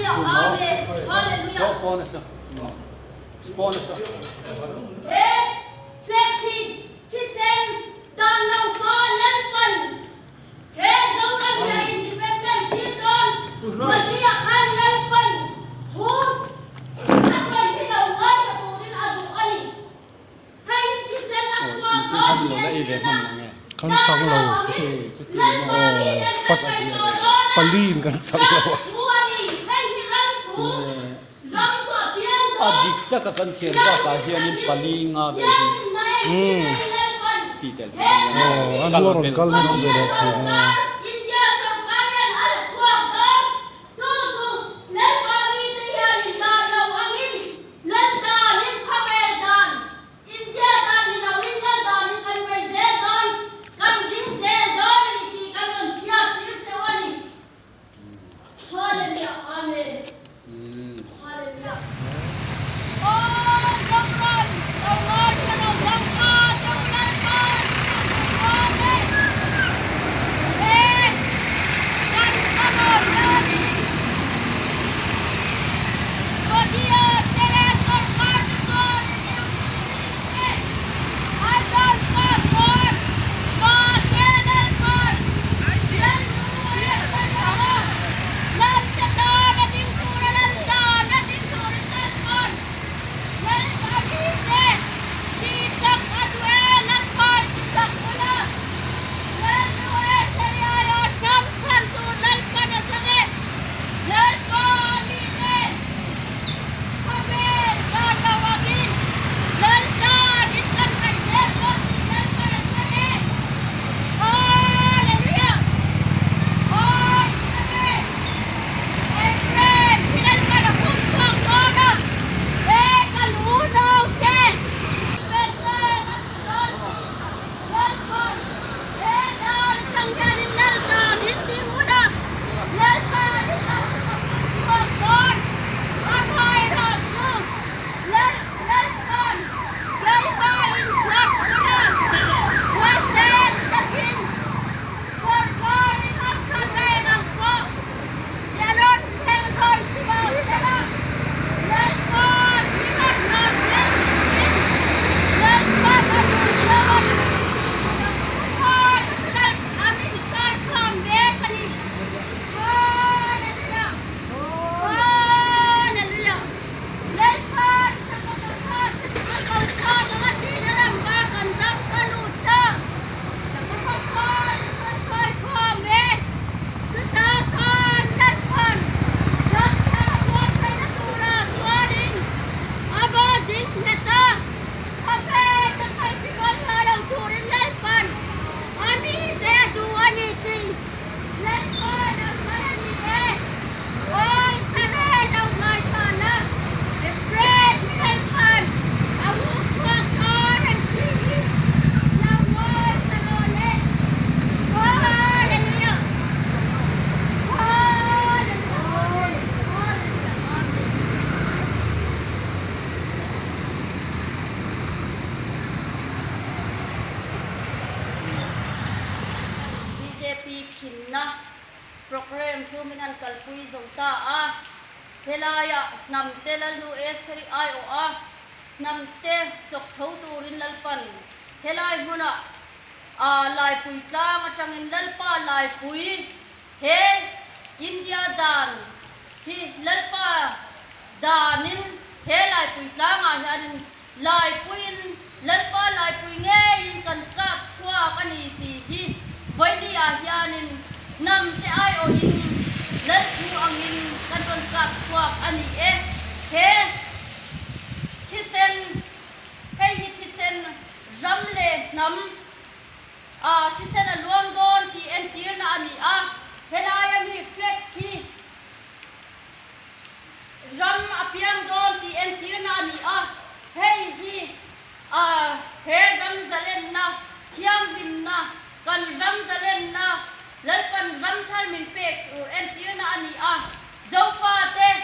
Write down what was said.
Amen Hallelujah. He flag hi thisen dan lo hma Lalpan he Zoram hi a independent tir dawn Mahnia khan Lalpan thu a sawi hi lo ngaithla turin a duh a ni. Hei hi thisen a chhuak dawn tih entirna Kan chang lo aw pali in kan chang lo a. A dik taka kan thian bakah hianin pali nga vel hi tih tel tur a ni a, kal bel a ni. India dan ni loin lal danin kan vei zel dawn, kan ding zel dawn a ni tih kan rawn hriat tir cheu a ni. Hallelujah Amen Hallelujah. Aw Zoram, lo ngaithla rawh Zofa teu Lalpan a hmu dawn e. He kan khaw hianin Modia te leh sorkar te chuan Khawvel dan lo angin Lal dan in kan ngaih zel dawn tih Lalpan a sawi e. Hallelujah! Awi Samuel, Ephraim hi Lalpan a hum chhuak dawn a, he ka lu naute Bethlehem a ti dawn tih Lalpan he dan atang hianin Lal dan in ti ngun a, Lalpan in a hum chhuak dawn. Amaherawhchu, Lalpan keimah in hlat ula, huaisen takin sawrkarin a tha reng ang pawh Yalon thleng hlawi chhuak sela, Lalpan hi a hlat zel turin Lalpan a duh cheu a ni. Chhuan a min sawi khawm mek a ni. Hallelujah! Hallelujah! Lalpa Sakawtawkha a ko kha anga tina ram ba kan ram ka lut ta. Sakawtawkha ka sawi khawm e. Chutah chuan Lalpan ram tha buatsaihna tura chuanin a ba ding nghet a, khawvel ka khaihrirual hna lo turin Lalpan a mite a duh a ni tih Lalpan a sawi a ni e. Awi Israel lo ngaithla la, Ephraim hi Lalpan a huk chhuak dawn an tih hi lo ngaithla rawh le. Hallelujah! Hallelujah! Hallelujah! Amen. Bjp khinna Programme chu min han kalpui zo ta a, helaiah hnamte Lalnu Estheri aiawh a, hnamte chawk tho turin Lalpan helai hmunah a laipui tlang atangin Lalpa laipui he India dan hi Lalpa danin he laipui tlangah hianin Laipuiin Lalpa laipui ngeiin kan kap chhuak a ni tih hi vawinia hianin hnam te aiawhin Lalthu angin kan rawn kap chhuak a ni e. He thisen, hei hi thisen ram leh hnam a thisen a luang dawn tih entirna a ni a, helaia mi flag hi Ram a piang dawn tih entirna a ni a, hei hi a he ram zalenna, thianghlimna, kan ram zalenna, Lalpan ram thar min pek tur entirna a ni a, Zofate.